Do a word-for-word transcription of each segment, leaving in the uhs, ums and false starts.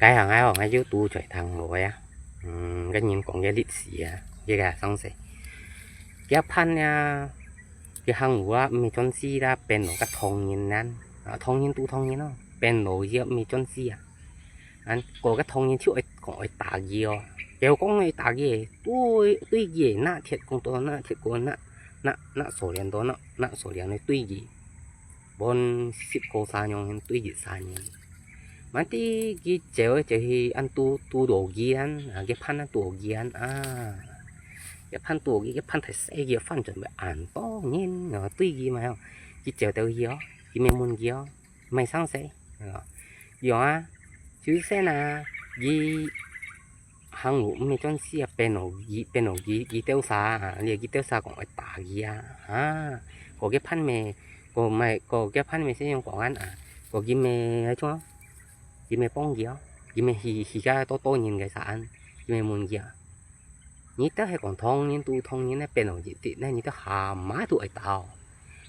該行个吼，𠊎有堵在聽來啊。嗯，个人講个歷史啊，這个生死。佢个伴啊，佢行路啊，毋係轉世啦，變到个唐人啊，啊，唐人堵唐人咯，變到又毋係轉世啊。啊，過个唐人就愛講愛打佢哦，佢講愛打佢，對，對佢拿鐵講到拿鐵過拿，拿，拿鎖鏈到拿，拿鎖鏈个對佢。 分十個儕樣對一儕人。Mati佢走就去恁堵，堵到佢恁，啊，佢伴恁堵到佢恁啊。佢伴堵到佢，佢伴大細，佢反轉會恁多人，啊，對佢嘛，佢走到去哦，佢咪問佢哦，買生死，啊，佢講啊，就先啊，佢 行路毋係轉世啊，變到佢，變到佢，佢兜儕啊，你佢兜儕講愛打佢啊，啊，過个伴咩，過咩，過个伴咩先用講啊，過佢咩愛做，佢咩幫佢哦，佢咩去，去个多多人个儕，佢咩問佢啊，你兜係講唐人堵唐人呢，變到佢，呢，你兜下馬都愛打哦，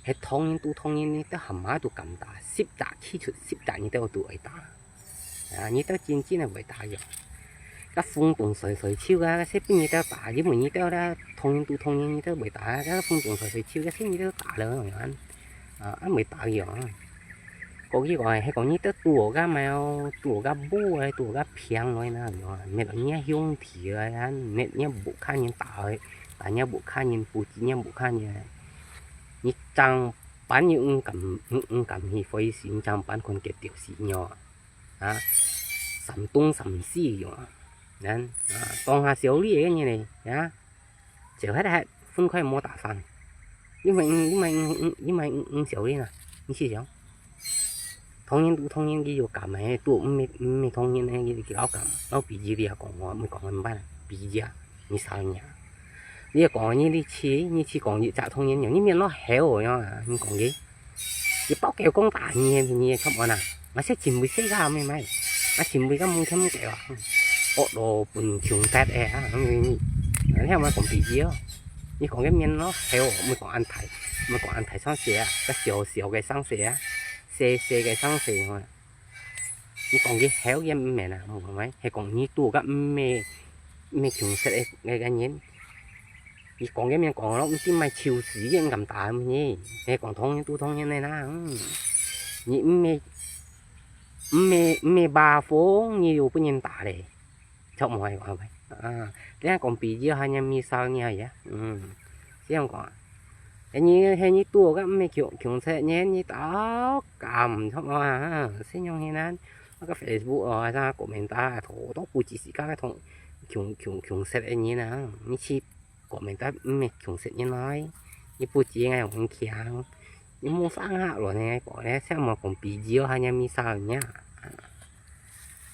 係唐人堵唐人，你兜下馬都敢打，十隻企出十隻，你兜都愛打。 啊，你兜真正个會打佢。該風動水水手个，該係分你兜打，因為你兜啦，唐人堵唐人，你兜會打，該風動水水手个，係你兜打了，啊，啊，會打佢啊。過去講，係講你兜堵該貓，堵該母个，堵該病來啦，啊，滅你兄弟个，啊，滅你屋下人打个，打你屋下人，不止你屋下人。你正版又毋敢，毋，毋敢去回心，正版看佢丟死你啊。 啊，三東三西樣啊，然，啊，當下小李个人呢，啊，就係係分開無打算，因為，因為，因為，因為，因為小李啊，你試想，唐人堵唐人佢有敢个，堵毋係，毋係唐人呢，佢，佢老敢，老比喻你啊講，𠊎毋講毋辦，比喻啊。 你少年。你講你，你去，你去講一隻唐人樣，你面老黑哦樣啊，你講佢。你包佢講打你，你出門啊，𠊎識前輩識个，妹妹，啊前輩个門前个啊，惡到分窮殺个啊，你，你，你聽𠊎講比喻哦，你講个面老黑哦，毋講恁大，毋講恁大生死啊，个小小个生死啊，細細个生死哦。 你講佢好也毋免啊，毋係，係講你堵个毋係，毋係窮殺个，个，个人。你講个面講咯，毋知買樹枝也毋敢打个呢，係講唐人堵唐人个啦，嗯。你毋係，毋係，毋係把風，你又分人打咧。 著無？啊，這樣講比喻下，你misal你啊，嗯，這樣講啊。你，你堵个毋係窮，窮殺人，你都敢，著無啊？係樣形啊，該个Facebook哦，啥comment啊，都，都不止自家个同，窮，窮，窮殺个人啊，你去 講明得毋係窮食人來，你不止𠊎用強，你莫生下來呢，講呢，像無講比喻下，你misal呢。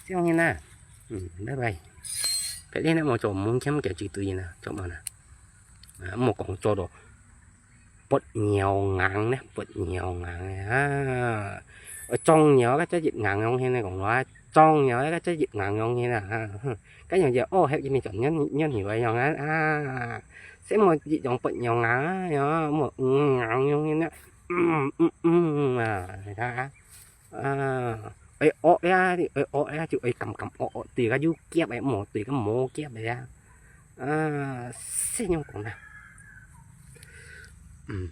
這樣呢，嗯，拜拜。別人呢，莫做門前个最對呢，做麼呢？啊，莫講做到，不鳥硬呢，不鳥硬呢，啊，呃，撞鳥个這一硬用現在講話，撞鳥个這一硬用現在，啊，哼。 該樣就，哦，係因為就軟，軟起來樣啊，啊，所以無一樣不樣啊，樣，無，嗯，樣樣呢，嗯，嗯，嗯，啊，你看啊，啊，愛惡呀，愛惡呀，就愛感感惡惡，對个有夾个，無對个無夾个呀，啊，係樣講啊，嗯。